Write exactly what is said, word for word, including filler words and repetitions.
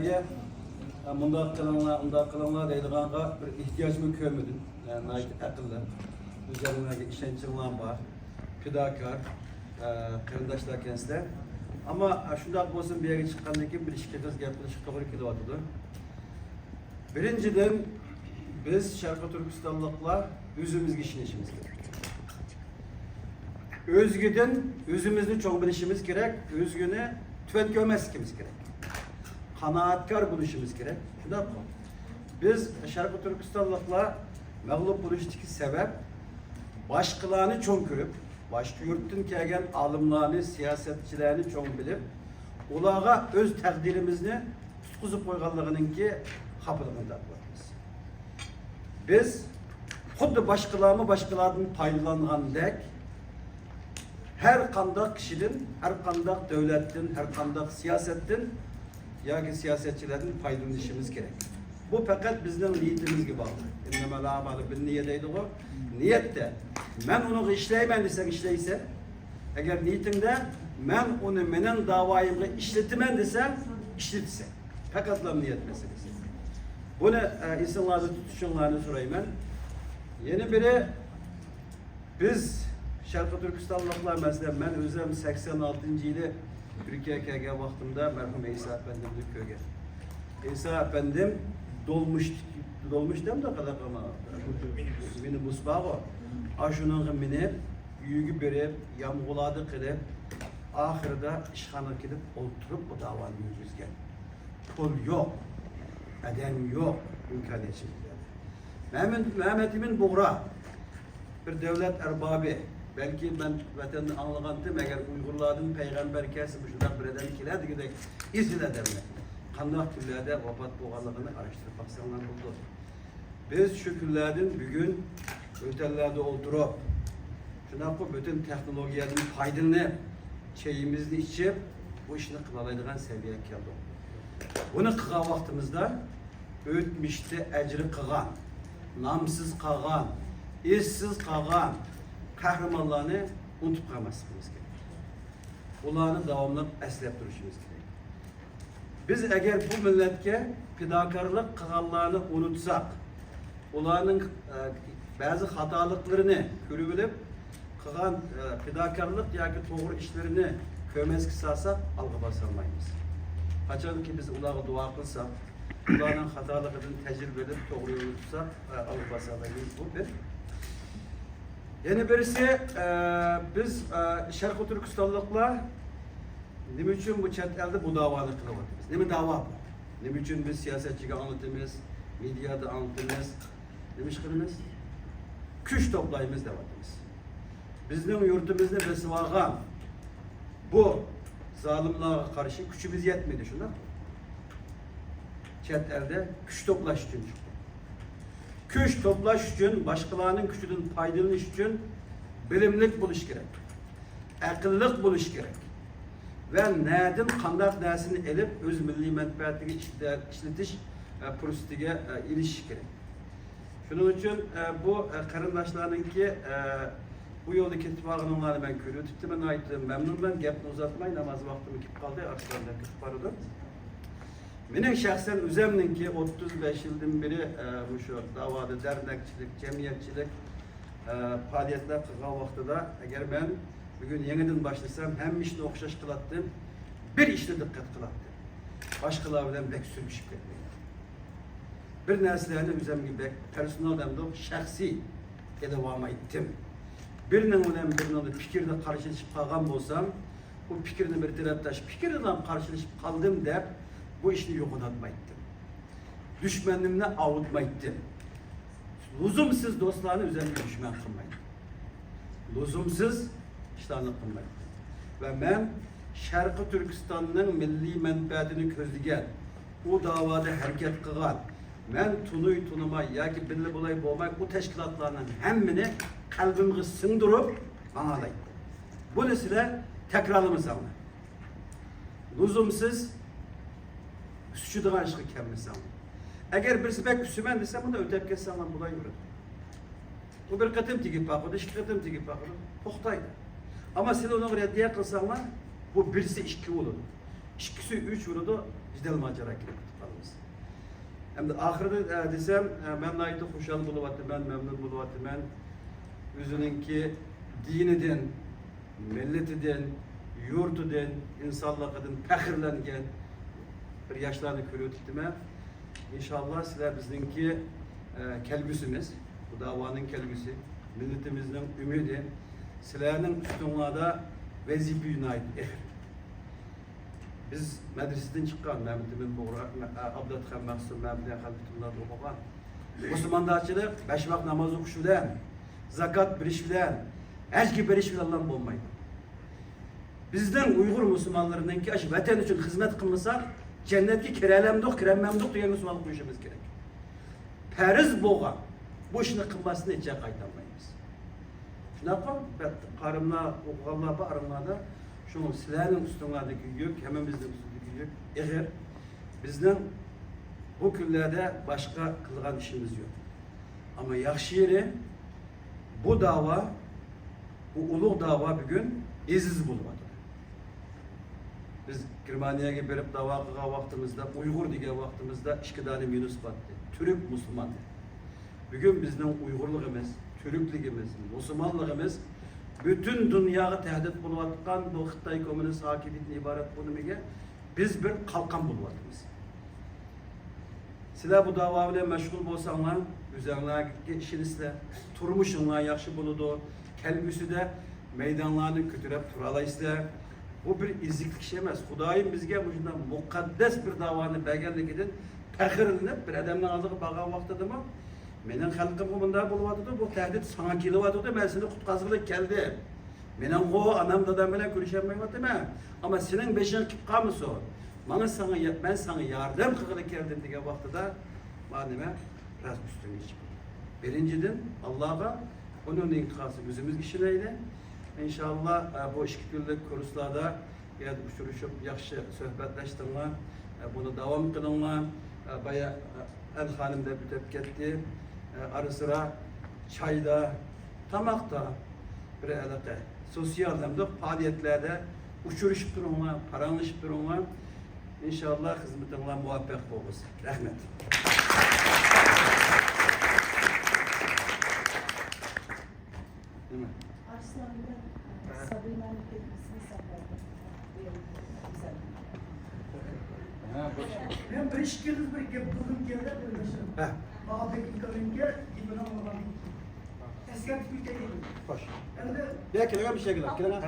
مۇنداق قىلىڭلار، ئۇنداق قىلىڭلار دەيدىغانغا بىر ئېھتىياجمۇ كۆرمىدىم. ناھايىتى ئەقىللىق، ئۆزلىرىڭلارغا ئىشەنچىڭلار بار، پىداكار، قېرىنداشلار ئىكەنسىلەر. ئەمما شۇنداق بولسىمۇ، بۇ يەرگە چىققاندىن كېيىن بىر ئىككى قىز گەپ قىلىشقا توغرا كېلىۋاتىدۇ. بىرىنچىدىن، بىز شەرقىي تۈركىستانلىقلار ئۆزىمىزگە ئىشىنىشىمىز كېرەك. ئۆزگىدىن ئۆزىمىزنى چوڭ بىلىشىمىز كېرەك، ئۆزگىنى تۆۋەن كۆرمەسلىكىمىز كېرەك. قانائەتكار بولۇشىمىز كېرەك. شۇنداقمۇ؟ بىز شەرقىي تۈركىستانلىقلار مەغلۇپ بولۇشتىكى سەۋەب، باشقىلارنى چوڭ كۆرۈپ، باشقا يۇرتتىن كەلگەن ئالىملارنى، سىياسەتچىلەرنى چوڭ بىلىپ، ئۇلارغا ئۆز تەقدىرىمىزنى تۇتقۇزۇپ قويغانلىقىنىڭكى خاپىلىقىنى تارتىۋاتىمىز. بىز خۇددى باشقىلارمۇ باشقىلاردىن پايدىلانغاندەك، ھەر قانداق كىشىدىن، ھەر قانداق دۆلەتتىن، ھەر قانداق سىياسەتتىن ياكى سىياسەتچىلەردىن پايدىلىنىشىمىز كېرەك. بۇ پەقەت بىزنىڭ نىيىتىمىزگە باغلىق. ئىننەمەل ئەئمالۇ بىننىيە دەيدىغۇ. نىيەتتە، مەن ئۇنىڭغا ئىشلەيمەن دېسەڭ ئىشلەيسەن. ئەگەر نىيىتىڭدە، مەن ئۇنى مېنىڭ داۋايىمغا ئىشلىتىمەن دېسەڭ، ئىشلىتىسەن. پەقەتلا نىيەت مەسىلىسى. بۇنى، ئە، ئېسىڭلاردا تۇتۇشۇڭلارنى سورايمەن. يەنە بىرى، بىز شەرقىي تۈركىستانلىقلار، مەسىلەن، مەن ئۆزۈم سەكسەن ئالتىنچى يىلى تۈركىيەگە كەلگەن ۋاقتىمدا مەرھۇم ئەيسا ئەپەندىمنى كۆرگەن. ئەيسا ئەپەندىم دولمۇش، دولمۇش دەمدۇ قانداق، مىنىبۇس بارغۇ. ئاشۇنىڭغا مىنىپ، ئۆيىگە بېرىپ، يامغۇرلاردا قېلىپ، ئاخىرىدا ئىشخانىغا كېلىپ ئولتۇرۇپ بۇ داۋانى يۈرگۈزگەن. پۇل يوق، ئادەم يوق، ئىمكانىيەت چەكلىكلەردە. مەمەت، مەمەت ئىمىن بۇغرا بىر دۆلەت ئەربابى، بەلكى مەن ۋەتەندە ئاڭلىغانتىم، ئەگەر ئۇيغۇرلاردىن پەيغەمبەر كەلسە، مۇشۇنداق بىر ئادەم كېلەر دېگۈدەك ئېسىل ئادەملەر. قانداق كۈنلەردە ۋاپات بولغانلىقىنى ئاراشتۇرۇپ باقساڭلار بولىدۇ. بىز شۇ كۈنلەردىن بۈگۈن ئۆتەللەردە ئولتۇرۇپ، شۇنداققۇ بۈتۈن تېخنولوگىيەدىن پايدىلىنىپ، چېيىمىزنى ئىچىپ، بۇ ئىشنى قىلالايدىغان سەۋىيەگە كەلدۇق. بۇنى قىلغان ۋاقتىمىزدا ئۆتمۈشتە ئەجرى قىلغان، نامسىز قالغان، ئىزسىز قالغان قەھرىمانلارنى ئۇنتۇپ قالماسلىقىمىز كېرەك. ئۇلارنى داۋاملىق ئەسلەپ تۇرۇشىمىز كېرەك. بىز ئەگەر بۇ مىللەتكە پىداكارلىق قىلغانلارنى ئۇنتۇساق، ئۇلارنىڭ، ئە، بەزى خاتالىقلىرىنى كۆرۈۋېلىپ، قىلغان، ئە، پىداكارلىق ياكى توغرا ئىشلىرىنى كۆرمەسكە سالساق، ئالغا باسالمايمىز. قاچانكى بىز ئۇلارغا دۇئا قىلساق، ئۇلارنىڭ خاتالىقىدىن تەجرىبە ئېلىپ، توغرا يولنى تۇتساق، ئە، ئالغا باسالايمىز. بۇ بىر. يەنە بىرسى، ئە، بىز، ئە، شەرقىي تۈركىستانلىقلار نېمە ئۈچۈن بۇ چەت ئەلدە بۇ داۋانى قىلىۋاتىمىز؟ نېمە داۋا بۇ؟ نېمە ئۈچۈن بىز سىياسەتچىگە ئاڭلىتىمىز، مېدىيادا ئاڭلىتىمىز؟ نېمە ئىش قىلىمىز؟ كۈچ توپلايمىز دەۋاتىمىز. بىزنىڭ يۇرتىمىزنى بېسىۋالغان بۇ زالىملارغا قارشى كۈچىمىز يەتمىدى، شۇنداقمۇ؟ چەت ئەلدە كۈچ توپلاش ئۈچۈن چىقتۇق. كۈچ توپلاش ئۈچۈن، باشقىلارنىڭ كۈچىدىن پايدىلىنىش ئۈچۈن بىلىملىك بولۇش كېرەك، ئەقىللىق بولۇش كېرەك ۋە نەدىن قانداق نەرسىنى ئېلىپ، ئۆز مىللىي مەنپەئەتىگە ئىشلە-، ئىشلىتىش، ئە، پۇرسىتىگە، ئە، ئېرىشىش كېرەك. شۇنىڭ ئۈچۈن، ئە، بۇ، ئە، قېرىنداشلارنىڭكى، ئە، بۇ يولدا كېتىپ بارغىنىڭلارنى مەن كۆرۈۋېتىپتىمەن، ناھايىتى مەمنۇنمەن. گەپنى ئۇزارتماي، ناماز ۋاقتىمۇ كېلىپ قالدى، ئارسلان بەك كېتىپ بارىدۇ. مېنىڭ شەخسەن ئۆزەمنىڭكى ئوتتۇز بەش يىلدىن بېرى، ئە، مۇشۇ داۋادا دەرنەكچىلىك، جەمئىيەتچىلىك، ئە، پائالىيەتلەر قىلغان ۋاقتىدا، ئەگەر مەن بۈگۈن يېڭىدىن باشلىسام، ھەممە ئىشنى ئوخشاش قىلاتتىم. بىر ئىشنى دىققەت قىلاتتىم. باشقىلار بىلەن بەك سۆكۈشۈپ كەتمەيتتىم. بىر نەرسىلەرنى ئۆزەمگە بەك پېرسونال دەمدۇق، شەخسىي ئېلىۋالمايتتىم. بىرىنىڭ بىلەن بىرىنىڭ پىكرىدە قارشىلىشىپ قالغان بولسام، ئۇ پىكىرنى بىر تەرەپتە، پىكىردىلا قارشىلىشىپ قالدىم دەپ، بۇ ئىشنى يوغىناتمايتتىم. دۈشمىنىمنى ئاۋۇتمايتتىم. لۇزۇمسىز دوستلارنى ئۆزۈمگە دۈشمەن قىلمايتتىم. لۇزۇمسىز ئىشلارنى قىلمايتتىم. ۋە مەن شەرقىي تۈركىستاننىڭ مىللىي مەنپەئەتىنى كۆزلىگەن، ئۇ داۋادا ھەرىكەت قىلغان، مەن تونۇي تونۇماي ياكى بىللە بولاي بولماي، ئۇ تەشكىلاتلارنىڭ ھەممىنى قەلبىمگە سىڭدۈرۈپ ماڭالايتتىم. بۇنى سىلەر تەكرارلىمىساڭلار. لۇزۇمسىز سۈچىدىغان ئىشقا كەلمىسەڭلار. ئەگەر بىرسى بەك ئۈسىمەن دېسە، مۇنداق ئۆتەپ كەتسەڭلار بولايۋېرىدۇ. ئۇ بىر قېتىم تېگىپ باقىدۇ، ئىككى قېتىم تېگىپ باقىدۇ، توختايدۇ. ئەمما سىلەر ئۇنىڭغا رەددىيە قىلساڭلار، بۇ بىرسى ئىككى بولىدۇ. ئىككىسى ئۈچ بولىدۇ، جېدەل ماجىرا كېلىپ كېتىپ قالىمىز. ئەمدى ئاخىرىدا، ئە، دېسەم، ئە، مەن ناھايىتى خۇشال بولۇۋاتىمەن، مەمنۇن بولۇۋاتىمەن. ئۆزىنىڭكى دىنىدىن، مىللىتىدىن، يۇرتىدىن، ئىنسانلىقىدىن پەخىرلەنگەن بىر ياشلارنى كۆرۈۋېتىپتىمەن. ئىنشاللا سىلەر بىزنىڭكى، ئە، كەلگۈسىمىز، بۇ داۋانىڭ كەلگۈسى، مىللىتىمىزنىڭ ئۈمىدى. سىلەرنىڭ ئۈستۈڭلاردا ۋەزىپە ناھايىتى ئېغىر. بىز مەدرىسىدىن چىققان مەمتىمىن بۇغرا، ئابلەتخان مەخسۇم، مەمتىمىن خەلپىتۇللا بولغان. مۇسۇلماندارچىلىق بەش ۋاق ناماز ئوقۇش بىلەن، زاكات بېرىش بىلەن، ھەجگە بېرىش بىلەنلا بولمايدۇ. بىزنىڭ ئۇيغۇر مۇسۇلمانلىرىنىڭكى ئاشۇ ۋەتەن ئۈچۈن خىزمەت قىلمىساق، جەننەتكە كىرەلەمدۇق، كىرەلمەمدۇق دېگەنگە سوئال قويۇشىمىز كېرەك. پەرز بولغان بۇ ئىشنى قىلماستىن ھېچ يەرگە قايتالمايمىز. شۇنداققۇ؟ بەت-، قارىملار، ئوقۇغانلار بار ئارىڭلاردا. شۇڭا سىلەرنىڭ ئۈستۈڭلاردىكى يۈك، ھەممىمىزنىڭ ئۈستىدىكى يۈك ئېغىر. بىزنىڭ بۇ كۈنلەردە باشقا قىلىدىغان ئىشىمىز يوق. ئەمما ياخشى يېرى، بۇ داۋا، بۇ ئۇلۇغ داۋا بۈگۈن ئېزىز بولۇۋاتىدۇ. بىز گېرمانىيەگە بېرىپ داۋا قىلغان ۋاقتىمىزدا، ئۇيغۇر دېگەن ۋاقتىمىزدا ئىككى دانە مىنۇس بارتتى. تۈرك، مۇسۇلمان. بۈگۈن بىزنىڭ ئۇيغۇرلۇقىمىز، تۈركلۈكىمىز، مۇسۇلمانلىقىمىز پۈتۈن دۇنياغا تەھدىت بولۇۋاتقان بۇ خىتاي كوممۇنىست ھاكىمىيىتىدىن ئىبارەت بۇ نېمىگە بىز بىر قالقان بولۇۋاتىمىز. سىلەر بۇ داۋا بىلەن مەشغۇل بولساڭلار، ئۆزۈڭلارگە ئىشىنىسىلەر، تۇرمۇشۇڭلار ياخشى بولىدۇ، كەلگۈسىدە مەيدانلارنى كۆتۈرۈپ تۇرالايسىلەر. بۇ بىر ئېزىكلىك ئىش ئەمەس. خۇدايىم بىزگە مۇشۇنداق مۇقەددەس بىر داۋانى بەرگەنلىكىدىن پەخىرلىنىپ، بىر ئادەمنىڭ ئالدىغا بارغان ۋاقتىدىمۇ، مېنىڭ خەلقىمغا مۇنداق بولۇۋاتىدۇ، بۇ تەھدىت ساڭا كېلىۋاتىدۇ، مەن سېنى قۇتقازغىلى كەلدىم. مېنىڭغۇ ئانام دادام بىلەن كۆرۈشەلمەيۋاتىمەن. ئەمما سېنىڭ بېشىڭغا كېلىپ قالمىسۇن. ماڭا ساڭا يا-، مەن ساڭا ياردەم قىلغىلى كەلدىم دېگەن ۋاقتىدا، ما نېمە، بىراز ئۈستۈنگە چىقىدۇ. بىرىنچىدىن، ئاللاغا، ئۇنىڭدىن كېيىن قالسا ئۆزىمىزگە ئىشىنەيلى. ئىنشاللا، ئە، بۇ ئىككى كۈنلۈك كۇرسلاردا يەنە ئۇچرىشىپ، ياخشى سۆھبەتلەشتىڭلار. ئە، بۇنى داۋام قىلىڭلار. ئە، بايا، ئە، ئەل خانىم دەپ ئۆتۈپ كەتتى. ئە، ئارا-سىرا چايدا، تاماقتا، بىر ھېلىقى سوتسىيال ھەمدە پائالىيەتلەردە ئۇچرىشىپ تۇرۇڭلار، پاراڭلىشىپ تۇرۇڭلار. ئىنشاللا خىزمىتىڭلار مۇۋەپپەق بولغۇسى. رەھمەت. نېمە؟ ئارسلان بىلەن سابىنانىڭ كەلگۈسىنى ساقلايدۇ. ھە، بۇ ئىش. مەن بىر ئىككى قىز بىر گەپ قىلغۇم كەلدى، قېرىنداشلىرىم. ھە. ماڭا بەك ئىنكاس كەلگەن، ئىمىنىڭ ئالغاندىن كېيىن. ئەسكەرتىپ ئۆتەي دېدىم. خوش. ئەمدى يا، كېلىڭە، بىر شەكىل، كېلىڭە.